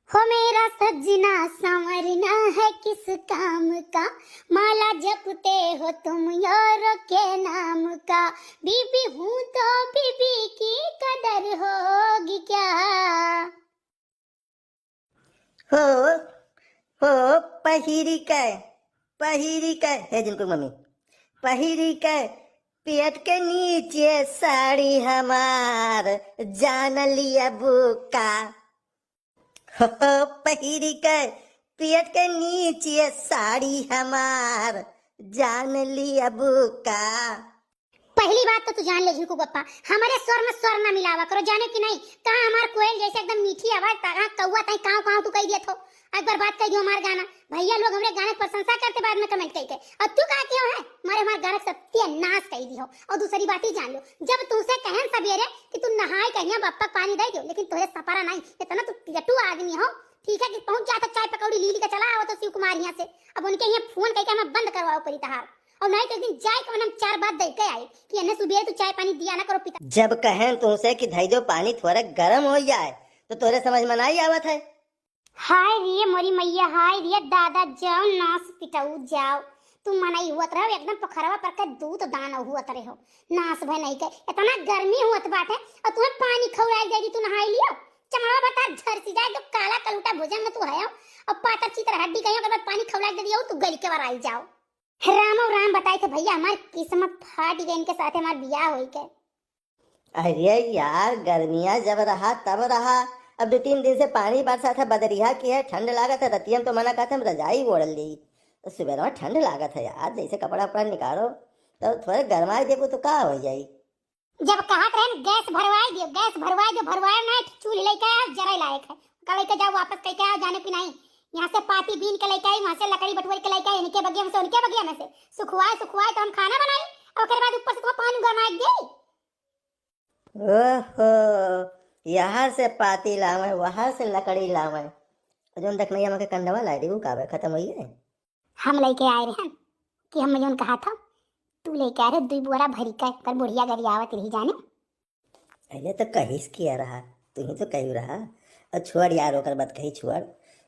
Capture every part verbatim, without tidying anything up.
हो मेरा सजना, संवरना है किस काम का, माला जपते हो तुम यारों के नाम का, बीबी हूँ तो बीबी की कदर होगी क्या? हो, हो, पहिरी के, पहिरी के, हे जिनको मम्मी, पहिरी के पेट के नीचे साड़ी हमार जान लिया बुका। हो, पहिरी के पेट के नीचे साड़ी हमार जान लिया बुका। पहली बात तो तू जान ले झिनकू बप्पा, हमरे स्वर में स्वर ना मिलावा करो, जाने कि नहीं? कहाँ हमार कोयल जैसे एकदम मीठी आवाज, कहाँ कौआ ताई काव काव तू कह दिया थो। आज बर्बाद कर दियो हमार गाना। भैया लोग हमरे गाने की प्रशंसा करते बाद में comment करके, और तू का कियो है, मारे हमार गाना का सत्यानाश कर दियो। और दूसरी बात ही जान लो, जब तुमसे कहन सबेरे कि तू नहाए कहिया बप्पा के पानी दे दियो, लेकिन तोरे सपरा नहीं, इतना तू पेटू आदमी हो, ठीक है, कि पहुंच जाता चाय पकौड़ी ली ली के चला आवत हो शिव कुमार यहाँ से। अब उनके यहाँ फोन करके हमें बंद करवाओ परी तहार। और नहीं तो एक दिन जाए के हम चार बात दे के आए कि इन्हें सुबह तू चाय पानी दिया ना करो पिता। जब कहें तुमसे कि धई दो पानी थोड़ा गरम हो जाए, तो तोरे समझ में नहीं आवत है। हाय रे मोरी मैया, हाय रे दादा, जाओ नास पिटाऊ जाओ। तू मनई हुअत रहो, एकदम पोखरवा पर के दूध दान हुअत रहो। नास भय नहीं के, इतना गर्मी हुअत बाटे, और तुम्हें पानी खौराई दे दी, तू नहाई लियो। चमड़वा बता झरसी जाए, तो काला कलूटा भुजंग तू है, और पातर चीतर हड्डी कहीं, अगर पानी खौराई दे दियो, तू गल के वराई जाओ। रामो राम बताए थे भैया, हमार किस्मत फाट गई, इनके साथ हमार बियाह होई के। अरे यार, गर्मिया जब रहा तब रहा, अब दो तीन दिन से पानी बरसात है, बदरिया की है, ठंड लागत है, रतिया में तो मना कहते हम रजाई ओढ़ ली, तो सुबह में ठंड लागत है यार, जैसे कपड़ा उपड़ा निकालो तो थोड़े गरमाई देबो तो का हो जाई। जब कहत रहन गैस भरवाई दियो, गैस भरवाई दियो, भरवाए ना, चूल्हे लेके आओ, जराई लायक है, का लेके जाओ, वापस कह के आओ, जाने की नहीं। यहाँ से पाती बीन के लेके आई, वहाँ से लकड़ी बटुर के लेके आई, इनके बगिया में से उनके बगिया में से सुखवाए सुखवाए तो हम खाना बनाई, और ओकरे बाद ऊपर से तो पानी गरमाए दे। ओहो, यहाँ से पाती लावे, वहाँ से लकड़ी लावे। और जोन दखनैया माँ के कंडवा लाई रही, वो काबे खत्म हुई है? हम लेके आए रहन कि हम जोन कहा था, तू लेके आए रहे दुई बोरा भरी का, कर बुढ़िया गरियावत रही जाने। अरे तो कहिस किया रहा, तू ही तो कही रहा। और छोड़ यार, ओकर बात कही छोड़।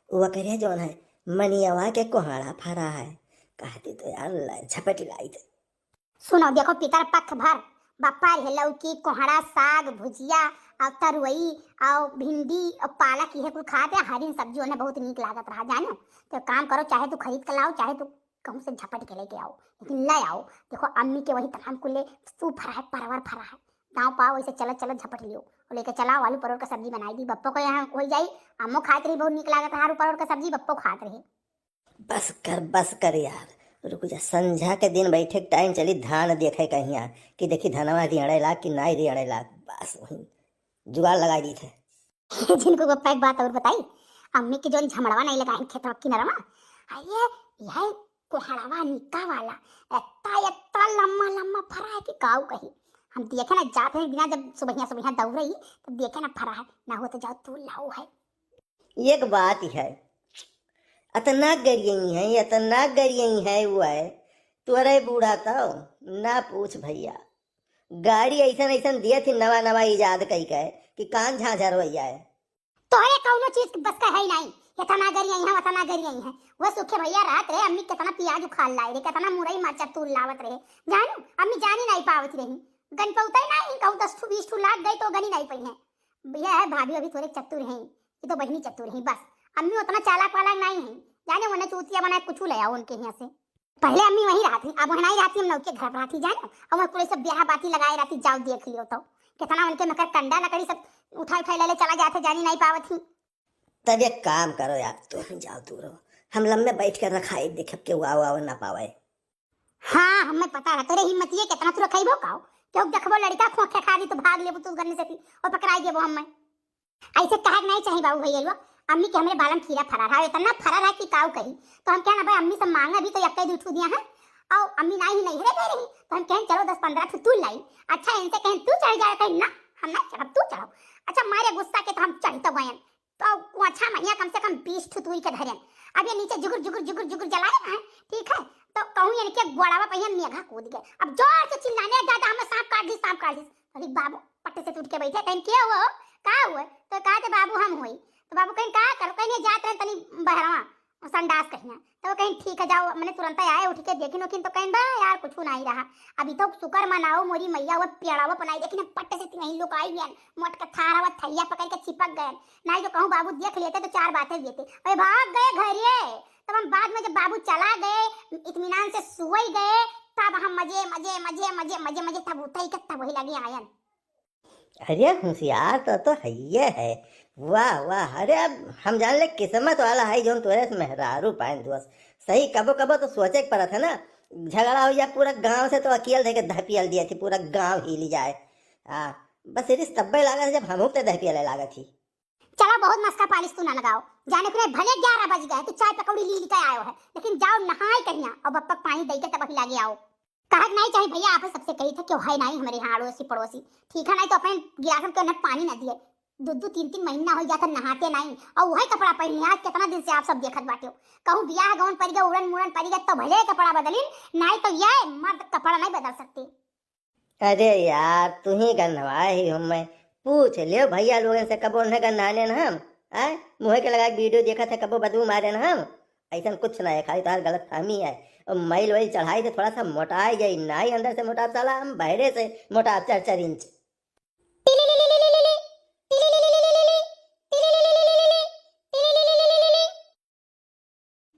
वो करिया जोन है, मनियवा के कोहाड़ा फरा है, कहती तो यार ल-, झपट लाई थे। सुनो, देखो, पितर पक्ष भर बप्पा रहे लौकी, कोहड़ा, साग, भुजिया, और तरुई, और भिंडी, और पालक, इहे कुल खाते, हरी सब्जी उन्हें बहुत नीक लागत रहा, जानो। तो काम करो, चाहे तू खरीद के लाओ, चाहे तू कहूँ से झपट के लेके आओ, लेकिन ले आओ। देखो, अम्मी के वही तरह कुल सूप फरा है, परवर फरा है, गाँव पाओ, वैसे चलत चलत झपट लियो, और लेके चलाओ, आलू परोर का सब्जी बनाई दी, बप्पो को यहाँ हो जाई, अम्मो खात रही, बहुत नीक लागत रहा आलू परोर का सब्जी, बप्पो खात रही। बस कर, बस कर यार, रुक जा, संझा के दिन बैठे के टाइम चली धान देखे कहिया कि देखी धनवा रियड़े लाग कि नाई रियड़े लाग, बस वही जुगाड़ लगाई दी थे। ये जिनको बप्पा एक बात और बताई, अम्मी के जोन झमड़वा नहीं लगाइन खेतवा किनरवा, अरे यह कोहड़वा निक्का वाला, इतना इतना लम्मा लम्मा फरा है कि काऊ कही। हम देखे ना जात है बिना, जब सुबहिया सुबहिया दौड़ई तब देखे ना फरा है, ना हो तो जाओ तू लाओ है। एक बात है, अतना गरियई है, अतना गरियई है वो है, तोरे बूढ़ा तो ना पूछ भैया। गाड़ी ऐसन ऐसन दिए थी नवा नवा इजाद कई के कि कान झांझर हो जाए। तोहरे कौनो चीज के बस का है नहीं, इतना गरियई है, उतना गरियई है। वो सुखे भैया रात रे अम्मी कितना प्याज उखाड़ लाई रे, कितना मुरई मरचा तूल लावत रहे, जानू अम्मी जानी नहीं पावत रही। गन पौते नहीं कहूँ दस ठू बीस ठू लाग गई तो गनी नहीं पई है। यह है भाभी अभी थोड़े चतुर हैं, ये तो बहिनी चतुर हैं बस। अम्मी उतना चालाक वालाक नहीं है, जाने उन्हें चूतिया बनाए कुछ ले आओ उनके यहाँ से। पहले अम्मी वहीं रहती, अब वहाँ नहीं रहती, हम नौके घर पर रहती जानो। और वहाँ पूरे सब ब्याह बाती लगाए रहती, जाओ देख लियो तो कितना उनके मकर कंडा लकड़ी सब उठा उठा ले ले चला जाते, जानी नहीं पावत ही। तब एक काम करो यार, तुम जाओ दूर हो, हम लम्बे बैठ कर रखाई देखे के वो आओ आओ ना पावे। हाँ, हमें पता है तोरे हिम्मत ये कितना तू रखाई बो काओ, क्यों देखबो लड़का खोखे खा दी तो भाग लेबो तू गन्ने से थी और पकड़ाई देबो हमें। ऐसे कहे के नहीं चाहिए बाबू भैया लोग, अम्मी के हमरे बालम खीरा फरा रहा है, इतना फरा रहा कि काऊ कही। तो हम कहना भाई अम्मी से मांगा भी तो यक्का दू ठू दिया है, और अम्मी ना ही नहीं रे दे रही, तो हम कहन चलो दस पन्द्रह ठू तू लाई। अच्छा इनसे कहन तू चढ़ जाए, कहीं ना हम ना चढ़ब, तू चढ़ो। अच्छा मारे गुस्सा के तो हम चढ़ तो गयन, तो वो अच्छा महिया कम से कम बीस ठू तूरी के धरन। अब ये नीचे जुगुर जुगुर जुगुर जुगुर जलाए ना, ठीक है, तो कहूँ इनके गोड़ावा पहिया मेघा कूद गए। अब जोर से चिल्लाने, दादा हमें सांप काट ली, सांप काट ली। अरे बाबू पट्टे से टूट के बैठे, कहन के हुआ हो, का हुआ? तो कहा थे बाबू हम हुई। तो बाबू कहिन, "का करो?" कहिन, "ये जात रहे तनी बहरवा, संडास कहिया।" तो वो कहिन, "ठीक है, जाओ।" मने तुरंत आए, उठ के देखिन, उठिन तो कहिन, "बा यार, कुछ नहीं रहा।" अभी तो शुक्र मनाओ मोरी मैया, वो पेड़ावा बनाई, देखिन, पट से तिवही लुकाई गयन, मोट के थारा वो थैया पकड़ के चिपक गयन। नहीं तो कहूँ बाबू देख लेते तो चार बातें देते, अरे भाग गए घरे। तब हम बाद में जब बाबू चला गए, इत्मीनान से सोई गए, तब हम मजे, मजे, मजे, मजे, मजे, मजे, तब उठे के तब वही लगे आयन। अरे होशियार तो, तो हइये है। वाह, वाह। अरे अब हम जान ले किस्मत वाला है जौन तोरे से मेहरारू पाइन दोस्त। सही, कबो, कबो तो सोचे के पड़त है ना, झगड़ा हो जाए पूरा गांव से तो अकेल धे के धपियल दिया थी, पूरा गांव हिली जाए। हाँ, बस रिस तब्बे लागत है जब हमहू के धपियले लागत थी। चला, बहुत मस्का पालिश तू ना लगाओ। जाने के भले ग्यारह बज गए, तू चाय पकौड़ी ली, ली के आयो है, लेकिन जाओ नहाए कहिया और बप्पक पानी दे के तब वही लागे आओ। कहा के नहीं चाहे भैया, आप सबसे कही था, क्यों है नहीं हमारे यहाँ अड़ोसी पड़ोसी, ठीक है, नहीं तो अपने गिलास में क्यों ना पानी ना दिए। दो दो तीन तीन महीना हो जाता नहाते नहीं, और वही कपड़ा पहन लिया। आज कितना दिन से आप सब देखत बाटे हो, कहूँ बियाह गौन पड़ गया, उड़न मुड़न पड़ गया, तो भले कपड़ा बदलिन, नहीं तो ये मर्द कपड़ा नहीं बदल सकते। अरे यार, तू ही गन्हवाए ही हम, मैं पूछ लियो भैया लोगन से, कबो उन्हें गन्हाने न हम, आय? मुँहे के लगा के वीडियो देखत है, कबो बदबू मारे न हम। ऐसन कुछ ना है, खाली तोहार गलतफहमी है। और मैल वैल चढ़ाई से थोड़ा सा मोटाए जाई, नाई अंदर से मोटाब साला, हम बहरे से मोटाब चार चार इंच।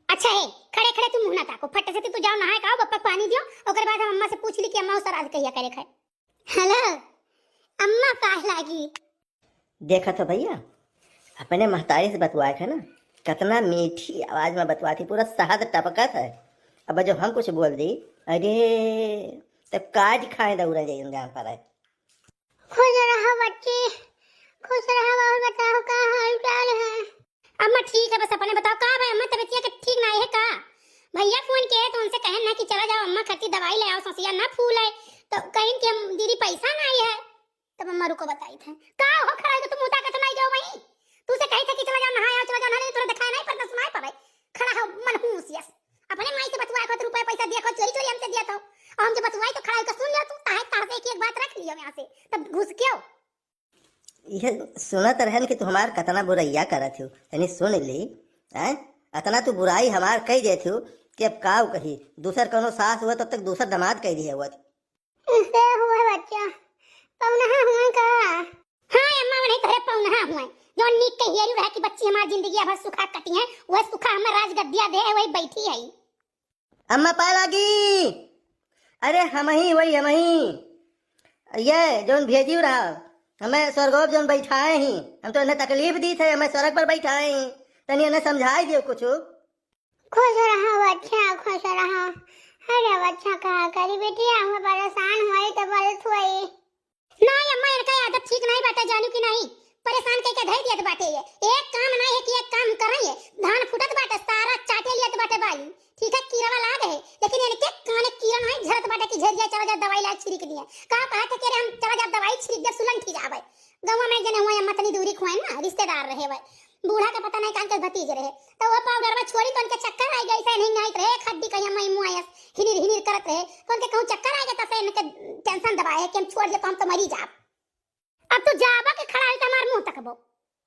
अच्छा है, खड़े खड़े तू मुँह ना ताको, फट से तू जाओ नहाए के आओ, बप्पा के पानी दियो, ओकर बाद हम अम्मा से पूछ ली कि अम्मा उ श्राद्ध कहिया करे खाए। हेलो, अम्मा पाए लागी। देखा तो भैया, अपने महतारी से बतुआए थे ना, कितना मीठी आवाज में बतुआती, पूरा शहद टपकत है। अब जो हम कुछ बोल दी, अरे, तब काज खाए दौड़े जाइए जान पर है। खुश रहो बच्ची, खुश रहो। और बताओ, का हाल चाल है? अम्मा ठीक है, बस अपने बताओ, का भाई अम्मा तबीयतिया के ठीक ना है का? भैया फोन किए तो उनसे कहन ना कि चला जाओ अम्मा खातिर दवाई ले आओ, ससिया ना फूल है, तो कहिन कि हम दीदी पैसा ना आई है। तब अम्मा रुको बताई थे, का हो खड़ा है तो तुम मुँह ताकत नहीं गयो वहीं? तू से कही थे कि चला जाओ नहाए आओ, चला जाओ नहाए, तोरा दिखाई नहीं पड़ता, सुनाई पड़े, खड़ा हो मनहूस यस। अपने माई से बतुआ को तो रुपया पैसा दिया को चोरी चोरी हमसे दिया था, और हम जब बतुआई तो खड़ा होकर सुन लियो तू, ताहे ताहे से एक एक बात रख लियो यहाँ से, तब घुस क्यों? यह सुनत रहन कि तू हमार कतना बुरैया करत हो, तनी सुन ली, हैं? अतना तू बुराई हमार कह देत हो कि अब काऊ कही, दूसर कौनो सास हुआ तब तक दूसर दामाद कह दिए हुआ। से हुआ बच्चा, पौनहा हुआ का? हाँ अम्मा, वही तोहरे पौनहा हुआ, जो नीक के हेरू रहा कि बच्ची हमार जिंदगी भर सुखा कटी है, वह सुखा हमार राजगद्दिया दे है, वही बैठी है। अम्मा पाए लागी। अरे हमही, वही हमही। ये जौन भेजियो रहा, हमें स्वर्गोप जौन बैठाए ही, हम तो इन्हें तकलीफ दी थे, हमें स्वर्ग पर बैठाए ही, तनी इन्हें समझाई दियो कुछ। खुश रहो बच्चा, खुश रहो। अरे बच्चा का करी बेटिया, हम परेशान हुई तो बोलत हुई। नाहीं अम्मा, इनका आदत ठीक नाहीं बाटे, जानू कि नाहीं? परेशान कइके धइ दियत बाटे ये। एक काम नाहीं है कि एक काम करइँ ये। धान फूटत बाटे, सारा चाटे लियत बाटे बाली। ठीक है, कीड़वा लाग है, लेकिन इनके काने कीड़ा नाहीं झरत बाटे कि झरिया चला जा दवाई ला छिड़क दिए। का कहत है कि अरे हम चला जा दवाई छिड़क दे, सुलंठी जावे। गौवा में एक जने हुए अम्मा तनी दूरी खुआइन ना, रिश्तेदार रहे हुए। बूढ़ा के पता नाहीं कान के भतीज रहे। तो वो पाउडरवा छोड़ी तो उनके चक्कर आइ गए, ऐसे नहीं आइत रहे, एक हड्डी कहीं अम्मा मुआयस, हिनिर हिनिर करत रहे। तो उनके कहूँ चक्कर आइ गए, तसे इनके tension दबाए कि हम छोड़ दे तो हम तो मरी जाब। अब तू जाबा के खड़ा होई तो हमार मुँह तकबो।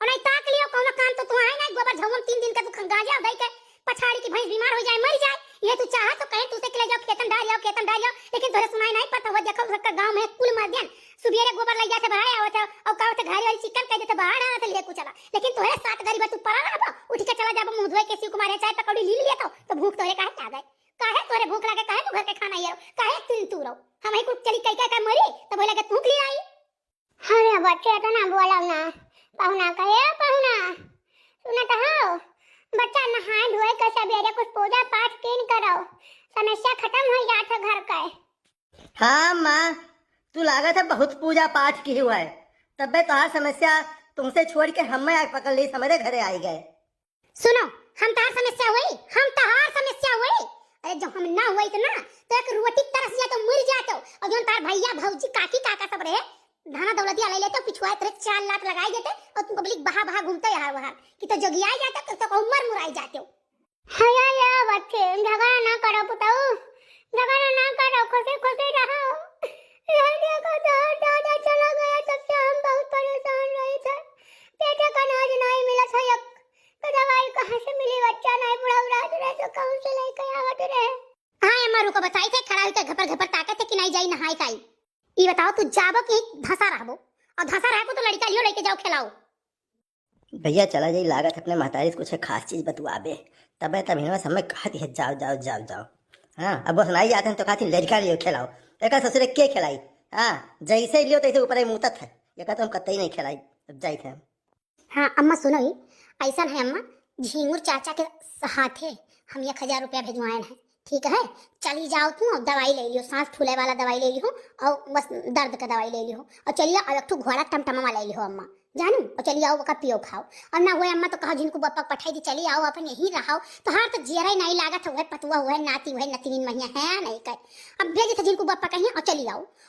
और नाहीं ताक लियो, कौनो काम तो तू आए नाहीं, गोबर झउम तीन दिन का तू खंगा जाओ, दई के पछाड़ी की भैंस बीमार हो जाए, मर जाए। ये तू चाह तो कहे तू से के ले जाओ, खेतन डाल जाओ, खेतन डाल जाओ, लेकिन तोरे सुनाई नाहीं पड़ता हुआ। देखो, सबका गाँव में कुल मर गया। सुबेरे गोबर लई जाते बाहर आवत है, और का होते घरे वाली चिकन कह देते बाहर आना तो ले कुछ चला। लेकिन तोरे सात गरीब है, तू परा रहबो, उठ के चला जाबो, मुँह धोए के शिव कुमार है, चाय पकौड़ी ली लिया तो, तो भूख तोरे काहे लागे? काहे तोरे भूख लागे? काहे तू घर के खाना ये रहो? काहे तीन तू रहो? हम ही कुछ चली कई कई मरी, तो बोला के तू के लिए आई? अरे बच्चे, इतना बोला ना। पहुना कहे, "ओ पहुना, सुनत हो? बच्चा नहाए धोए के सबेरे कुछ पूजा पाठ कीन करो, समस्या खत्म हो जात है घर के।" हाँ माँ, तू लागत है बहुत पूजा पाठ की हुआ है, तब्बे तोहार समस्या तुमसे छोड़ के हमें आग पकड़ ली, हमारे घरे आई गए। सुनो, हम तहार समस्या हुई, हम तहार समस्या हुई। अरे, जो हम ना हुई तो ना, तो एक रोटी तरस जातो, मर जातो। और जो तार भैया, भौजी, काकी, काका सब रहे, धना दौलतिया ले लेते, पिछुआ तेरे चार लात लगाई देते, और तू पब्लिक बहा बहा घूमते यहाँ वहाँ, कि तो जोगियाई जाते, तो, तो उम्र मुराई जाते हो। हया या बच्चे, झगड़ा ना करो पुताऊ, झगड़ा ना करो, खुशी खुशी रहो। ये देखो, तो दादा चला गया, तब से हम बहुत परेशान रहे थे। पेटे का अनाज नाहीं मिलत है, एक तो दवाई कहाँ से मिली, बच्चा नाहीं बुढ़ा उड़ा रहे तो कहूँ से लेके आवत रहे। हाँ अम्मा, रुको, बताई थे, खड़ा होके घपर घपर ताकत है कि नाहीं जाई नहाई खाई। ई बताओ, तू जाबो कि धसा रहबो? और धसा रहबो तो लड़िका लियो, लेके जाओ, खिलाओ। भैया चला जाई, लागत अपने महतारी से कुछ खास चीज बतुआबे, तबे तब हिनवा सब में कहत है, "जाओ, जाओ, जाओ, जाओ।" हाँ, अब बस नाहीं जाते हैं तो कहती, "लड़िका लियो, खिलाओ।" एका ससुरे के खिलाई? हाँ, जैसे लियो तैसे ऊपर ही मुतत है। एका तो हम कतई नाहीं खिलाई, अब जाइत है हम। हाँ अम्मा, सुनो ही, ऐसा है अम्मा, झींगुर चाचा के हाथे हम एक हजार रुपया भेजवाए हैं, ठीक है? चली जाओ तू, अब दवाई ले लियो, सांस फूले वाला दवाई ले लियो, और बस दर्द का दवाई ले लियो, और चलिए, और एक ठो घोड़ा टमटमा ले लियो अम्मा, जानू, और चली आओ, ओका पियो खाओ। और ना हुए अम्मा तो कहो, जिनको बप्पा पठाई दी, चली आओ, अपन यहीं रहो। तो हर तो जियरा ही नाहीं लागत है, वह पतुआ, वह नाती, वह नतिनीन महिया है नाहीं कर। अब भेज दे जिनको बप्पा कहिए और चली आओ।